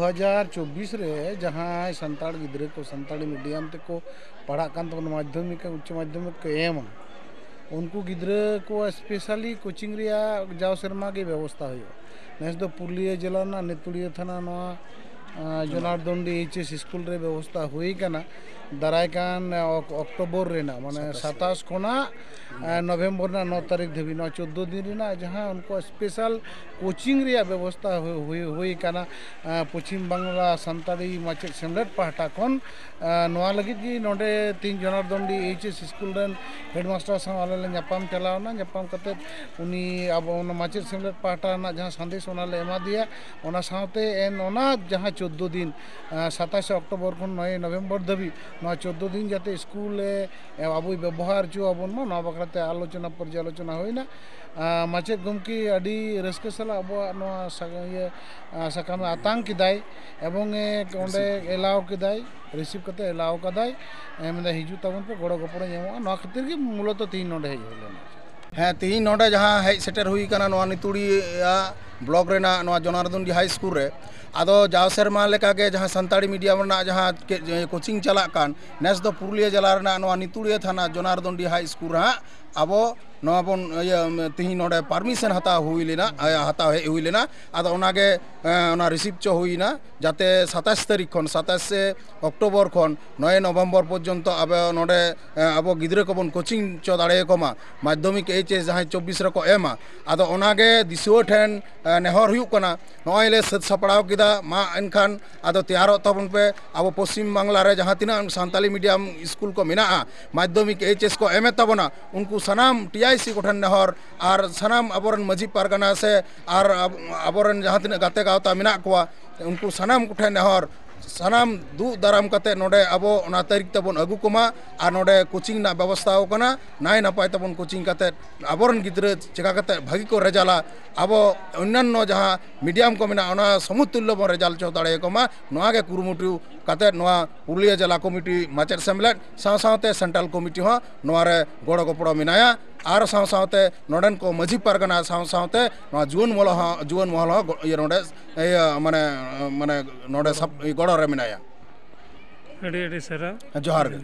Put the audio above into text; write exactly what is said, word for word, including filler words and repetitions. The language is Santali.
ᱫᱩ ᱦᱟᱡᱟᱨ ᱪᱚᱵᱵᱤᱥ ᱨᱮ ᱡᱟᱦᱟᱸᱭ ᱥᱟᱱᱛᱟᱲ ᱜᱤᱫᱽᱨᱟᱹ ᱠᱚ ᱥᱟᱱᱛᱟᱲᱤ ᱢᱤᱰᱤᱭᱟᱢ ᱛᱮᱠᱚ ᱯᱟᱲᱦᱟᱜ ᱠᱟᱱ ᱛᱟᱵᱚᱱᱟ, ᱢᱟᱫᱽᱫᱷᱚᱢᱤᱠ ᱟᱨ ᱩᱪᱪᱚ ᱢᱟᱫᱽᱫᱷᱚᱢᱤᱠ ᱠᱚ ᱮᱢᱟ, ᱩᱱᱠᱩ ᱜᱤᱫᱽᱨᱟᱹ ᱠᱚ ᱥᱯᱮᱥᱟᱞᱤ ᱠᱳᱪᱤᱝ ᱨᱮᱭᱟᱜ ᱡᱟᱣ ᱥᱮᱨᱢᱟ ᱜᱮ ᱵᱮᱵᱚᱥᱛᱷᱟ ᱦᱩᱭᱩᱜᱼᱟ᱾ ᱱᱮᱥ ᱫᱚ ᱯᱩᱨᱩᱞᱤᱭᱟᱹ ᱡᱮᱞᱟ ᱨᱮᱱᱟᱜ ᱱᱮᱛᱩᱲᱤᱭᱟᱹ ᱛᱷᱟᱱᱟ ᱱᱚᱣᱟ ᱟᱸ, ᱡᱚᱱᱟᱨᱫᱚᱱᱰᱤ ᱮᱭᱤᱪ ᱮᱥ ᱥᱠᱩᱞ ᱨᱮ ᱵᱮᱵᱚᱥᱛᱷᱟ ᱦᱩᱭ ᱟᱠᱟᱱᱟ᱾ ᱫᱟᱨᱟᱭ ᱠᱟᱱ ᱚᱠ- ᱚᱠᱴᱳᱵᱚᱨ ᱨᱮᱱᱟᱜ, ᱢᱟᱱᱮ ᱥᱟᱛᱟᱥ ᱠᱷᱚᱱᱟᱜ ᱟᱸ, ᱱᱚᱵᱷᱮᱢᱵᱚᱨ ᱨᱮᱱᱟᱜ ᱱᱚ ᱛᱟᱹᱨᱤᱠᱷ ᱫᱷᱟᱹᱵᱤᱡ ᱱᱚᱣᱟ ᱪᱳᱫᱽᱫᱳ ᱫᱤᱱ ᱨᱮᱱᱟᱜ ᱡᱟᱦᱟᱸ ᱩᱱᱠᱩᱣᱟᱜ ᱥᱯᱮᱥᱟᱞ ᱠᱳᱪᱤᱝ ᱨᱮᱭᱟᱜ ᱵᱮᱵᱚᱥᱛᱷᱟ ᱦᱩᱭ- ᱦᱩᱭ- ᱦᱩᱭ ᱟᱠᱟᱱᱟ᱾ ᱟᱸ, ᱯᱚᱪᱷᱤᱢ ᱵᱟᱝᱞᱟ ᱥᱟᱱᱛᱟᱲᱤ ᱢᱟᱪᱮᱫ ᱥᱮᱢᱞᱮᱫ ᱯᱟᱦᱴᱟ ᱠᱷᱚᱱ ᱟᱸ, ᱱᱚᱣᱟ ᱞᱟᱹᱜᱤᱫ ᱜᱮ ᱱᱚᱰᱮ ᱛᱮᱦᱮᱧ ᱡᱚᱱᱟᱨᱫᱚᱱᱰᱤ ᱮᱭᱤᱪ ᱮᱥ ᱥᱠᱩᱞ ᱨᱮᱱ ᱦᱮᱰᱢᱟᱥᱴᱟᱨ ᱥᱟᱶ ᱟᱞᱮ ᱞᱮ ᱧᱟᱯᱟᱢ ᱪᱟᱞᱟᱣ ᱮᱱᱟ᱾ ᱧᱟᱯᱟᱢ ᱠᱟᱛᱮᱫ ᱩᱱᱤ ᱟᱵᱚ ᱚᱱᱟ ᱢᱟᱪᱮᱫ ᱥᱮᱢᱞᱮᱫ ᱯᱟᱦᱴᱟ ᱨᱮᱱᱟᱜ ᱡᱟᱦᱟᱸ ᱥᱟᱸᱫᱮᱥ ᱚᱱᱟ ᱞᱮ ᱮᱢᱟ ᱫᱮᱭᱟ᱾ ᱚᱱᱟ ᱥᱟᱶᱛᱮ ᱮᱱ ᱚᱱᱟ ᱡᱟᱦᱟᱸ ᱪᱳᱫᱽᱫᱳ ᱫᱤᱱ, ᱟᱸ, ᱥᱟᱛᱟᱥᱮ ᱚᱠᱴᱳᱵᱚᱨ ᱠᱷᱚᱱ ᱱᱚᱭᱮ ᱱᱚᱵᱷᱮᱢᱵᱚᱨ ᱫᱷᱟᱹᱵᱤᱡ ᱱᱚᱣᱟ ᱪᱳᱫᱽᱫᱳ ᱫᱤᱱ ᱡᱟᱛᱮ ᱥᱠᱩᱞ ᱮ, ᱮ, ᱟᱵᱚᱭ ᱵᱮᱵᱚᱦᱟᱨ ᱦᱚᱪᱚ ᱟᱵᱚᱱ ᱢᱟ, ᱱᱚᱣᱟ ᱵᱟᱠᱷᱨᱟ ᱛᱮ ᱟᱞᱳᱪᱚᱱᱟ ᱯᱚᱨᱡᱟᱞᱳᱪᱚᱱᱟ ᱦᱩᱭᱱᱟ᱾ ᱟᱸ, ᱢᱟᱪᱮᱫ ᱜᱚᱢᱠᱮ ᱟᱹᱰᱤ ᱨᱟᱹᱥᱠᱟᱹ ᱥᱟᱞᱟᱜ ᱟᱵᱚᱣᱟᱜ ᱱᱚᱣᱟ ᱥᱟ- ᱤᱭᱟᱹ, ᱟᱸ, ᱥᱟᱠᱟᱢᱮ ᱟᱛᱟᱝ ᱠᱮᱫᱟᱭ ᱮᱵᱚᱝ ᱮ ᱚᱸᱰᱮ ᱮᱞᱟᱣ ᱠᱮᱫᱟᱭ, ᱨᱤᱥᱤᱵᱷ ᱠᱟᱛᱮ ᱮᱞᱟᱣ ᱠᱟᱫᱟᱭ᱾ ᱮ, ᱢᱮᱱᱫᱟ, "ᱦᱤᱡᱩᱜ ᱛᱟᱵᱚᱱ ᱯᱮ, ᱜᱚᱲᱚ ᱜᱚᱯᱚᱲᱚᱧ ᱮᱢᱚᱜᱼᱟ᱾" ᱱᱚᱣᱟ ᱠᱷᱟᱹᱛᱤᱨ ᱜᱮ ᱢᱩᱞᱚᱛᱚ ᱛᱮᱦᱮᱧ ᱱᱚᱰᱮ ᱦᱮᱡ ᱦᱩᱭ ᱞᱮᱱᱟ᱾ ᱦᱮᱸ, ᱛᱮᱦᱮᱧ ᱱᱚᱰᱮ ᱡᱟᱦᱟᱸ ᱦᱮᱡ ᱥᱮᱴᱮᱨ ᱦᱩᱭ ᱠᱟᱱᱟ ᱱᱚᱣᱟ ᱱᱤᱛᱩᱲᱤᱭᱟ ᱵᱞᱚᱠ ᱨᱮᱱᱟᱜ ᱱᱚᱣᱟ ᱡᱚᱱᱟᱨᱫᱚᱱᱰᱤ ᱦᱟᱭ ᱥᱠᱩᱞ ᱨᱮ, ᱟᱫᱚ ᱡᱟᱣ ᱥᱮᱨᱢᱟ ᱞᱮᱠᱟᱜᱮ ᱡᱟᱦᱟᱸ ᱥᱟᱱᱛᱟᱲᱤ ᱢᱤᱰᱤᱭᱟᱢ ᱨᱮᱱᱟᱜ ᱡᱟᱦᱟᱸ ᱠᱮ- ᱠᱳᱪᱤᱝ ᱪᱟᱞᱟᱜ ᱠᱟᱱ, ᱱᱮᱥ ᱫᱚ ᱯᱩᱨᱩᱞᱤᱭᱟᱹ ᱡᱮᱞᱟ ᱨᱮᱱᱟᱜ ᱱᱚᱣᱟ ᱱᱤᱛᱩᱲᱤᱭᱟᱹ ᱛᱷᱟᱱᱟ ᱡᱚᱱᱟᱨᱫᱚᱱᱰᱤ ᱦᱟᱭ ᱥᱠᱩᱞ ᱨᱮ ᱦᱟᱸᱜ ᱟᱵᱚ ᱱᱚᱣᱟ ᱵᱚᱱ ᱤᱭᱟᱹ ᱛᱮᱦᱮᱧ ᱱᱚᱰᱮ ᱯᱟᱨᱢᱤᱥᱚᱱ ᱦᱟᱛᱟᱣ ᱦᱩᱭ ᱞᱮᱱᱟ, ᱮ, ᱦᱟᱛᱟᱣ ᱦᱮᱡ ᱦᱩᱭ ᱞᱮᱱᱟ᱾ ᱟᱫᱚ ᱚᱱᱟᱜᱮ, ᱮ, ᱚᱱᱟ ᱨᱤᱥᱤᱵᱷ ᱪᱚ ᱦᱩᱭᱱᱟ, ᱡᱟᱛᱮ ᱥᱟᱛᱟᱥ ᱛᱟᱹᱨᱤᱠᱷ ᱠᱷᱚᱱ, ᱥᱟᱛᱟᱥᱮ ᱚᱠᱴᱳᱵᱚᱨ ᱠᱷᱚᱱ ᱱᱚᱭᱮ ᱱᱚᱵᱷᱮᱢᱵᱚᱨ ᱯᱚᱨᱡᱚᱱᱛᱚ ᱟᱵᱚ ᱱᱚᱰᱮ, ᱮ, ᱟᱵᱚ ᱜᱤᱫᱽᱨᱟᱹ ᱠᱚᱵᱚᱱ ᱠᱳᱪᱤᱝ ᱪᱚ ᱫᱟᱲᱮᱭᱟᱠᱚ ᱢᱟ, ᱢᱟᱫᱽᱫᱷᱚᱢᱤᱠ ᱮᱭᱤᱪ ᱮᱥ ᱡᱟᱦᱟᱸᱭ ᱪᱚᱵᱵᱤᱥ ᱨᱮᱠᱚ ᱮᱢᱟ᱾ ᱟᱫᱚ ᱚᱱᱟᱜᱮ ᱫᱤᱥᱩᱣᱟᱹ ᱴᱷᱮᱱ, ᱮ, ᱱᱮᱦᱚᱨ ᱦᱩᱭᱩᱜ ᱠᱟᱱᱟ, ᱱᱚᱜᱼᱚᱭ ᱞᱮ ᱥᱟᱹᱛ ᱥᱟᱯᱲᱟᱣ ᱠᱮᱫᱟ, ᱢᱟ ᱮᱱᱠᱷᱟᱱ ᱟᱫᱚ ᱛᱮᱭᱟᱨᱚᱜ ᱛᱟᱵᱚᱱ ᱯᱮ᱾ ᱟᱵᱚ ᱯᱚᱥᱪᱤᱢ ᱵᱟᱝᱞᱟ ᱨᱮ ᱡᱟᱦᱟᱸ ᱛᱤᱱᱟᱹᱜ ᱥᱟᱱᱛᱟᱞᱤ ᱢᱤᱰᱤᱭᱟᱢ ᱥᱠᱩᱞ ᱠᱚ ᱢᱮᱱᱟᱜᱼᱟ, ᱢᱟᱫᱽᱫᱷᱚᱢᱤᱠ ᱮᱭᱤᱪ ᱮᱥ ᱠᱚ ᱮᱢᱮᱫ ᱛᱟᱵᱚᱱᱟ, ᱩᱱᱠᱩ ᱥᱟᱱᱟᱢ ᱴᱤ ᱟᱭ ᱥᱤ ᱠᱚᱴᱷᱮᱱ ᱱᱮᱦᱚᱨ ᱟᱨ ᱥᱟᱱᱟᱢ ᱟᱵᱚᱨᱮᱱ ᱢᱟᱹᱡᱷᱤ ᱯᱟᱨᱜᱟᱱᱟ ᱥᱮ ᱟᱨ ᱟᱵ- ᱟᱵᱚᱨᱮᱱ ᱡᱟᱦᱟᱸ ᱛᱤᱱᱟᱹᱜ ᱜᱟᱛᱮ ᱜᱟᱶᱛᱟ ᱢᱮᱱᱟᱜ ᱠᱚᱣᱟ, ᱩᱱᱠᱩ ᱥᱟᱱᱟᱢ ᱠᱚᱴᱷᱮᱱ ᱱᱮᱦᱚᱨ, ᱥᱟᱱᱟᱢ ᱫᱩᱜ ᱫᱟᱨᱟᱢ ᱠᱟᱛᱮ ᱱᱚᱰᱮ ᱟᱵᱚ ᱚᱱᱟ ᱛᱟᱹᱨᱤᱠᱷ ᱛᱮᱵᱚᱱ ᱟᱹᱜᱩ ᱠᱚᱢᱟ᱾ ᱟᱨ ᱱᱚᱰᱮ ᱠᱳᱪᱤᱝ ᱨᱮᱱᱟᱜ ᱵᱮᱵᱚᱥᱛᱷᱟ ᱟᱠᱟᱱᱟ, ᱱᱟᱭ ᱱᱟᱯᱟᱭ ᱛᱮᱵᱚᱱ ᱠᱳᱪᱤᱝ ᱠᱟᱛᱮ ᱟᱵᱚᱨᱮᱱ ᱜᱤᱫᱽᱨᱟᱹ ᱪᱮᱠᱟ ᱠᱟᱛᱮ ᱵᱷᱟᱹᱜᱤ ᱠᱚ ᱨᱮᱡᱟᱞᱟ, ᱟᱵᱚ ᱚᱱᱱᱟᱱᱱᱚ ᱡᱟᱦᱟᱸ ᱢᱤᱰᱤᱭᱟᱢ ᱠᱚ ᱢᱮᱱᱟᱜᱼᱟ ᱚᱱᱟ ᱥᱚᱢᱚᱛᱩᱞᱞᱚ ᱵᱚᱱ ᱨᱮᱡᱟᱞᱴ ᱦᱚᱪᱚ ᱫᱟᱲᱮᱭᱟᱠᱚ ᱢᱟ, ᱱᱚᱣᱟ ᱜᱮ ᱠᱩᱨᱩᱢᱩᱴᱩ ᱟᱛᱮᱫ ᱱᱚᱣᱟ ᱯᱩᱨᱩᱞᱤᱭᱟᱹ ᱡᱮᱞᱟ ᱠᱚᱢᱤᱴᱤ ᱢᱟᱪᱮᱫ ᱥᱮᱢᱞᱮᱫ ᱥᱟᱶ ᱥᱟᱶᱛᱮ ᱥᱮᱱᱴᱨᱟᱞ ᱠᱚᱢᱤᱴᱤ ᱦᱚᱸ ᱱᱚᱣᱟ ᱨᱮ ᱜᱚᱲᱚ ᱜᱚᱯᱚᱲᱚ ᱢᱮᱱᱟᱭᱟ᱾ ᱟᱨ ᱥᱟᱶ ᱥᱟᱶᱛᱮ ᱱᱚᱰᱮᱱ ᱠᱚ ᱢᱟᱹᱡᱷᱤ ᱯᱟᱨᱜᱟᱱᱟ ᱥᱟᱶ ᱥᱟᱶᱛᱮ ᱱᱚᱣᱟ ᱡᱩᱣᱟᱹᱱ ᱢᱚᱦᱚᱞ ᱦᱚᱸ, ᱡᱩᱣᱟᱹᱱ ᱢᱚᱦᱚᱞ ᱦᱚᱸ ᱜᱚ-, ᱤᱭᱟᱹ ᱱᱚᱰᱮ, ᱤᱭᱟᱹ ᱢᱟᱱᱮ, ᱢᱟᱱᱮ ᱱᱚᱰᱮ ᱥᱟᱯ-, ᱜᱚᱲᱚ ᱨᱮ ᱢᱮᱱᱟᱭᱟ᱾ ᱟᱹᱰᱤ ᱟᱹᱰᱤ ᱥᱟᱨᱦᱟᱣ᱾ ᱡᱚᱦᱟᱨ ᱜᱮ᱾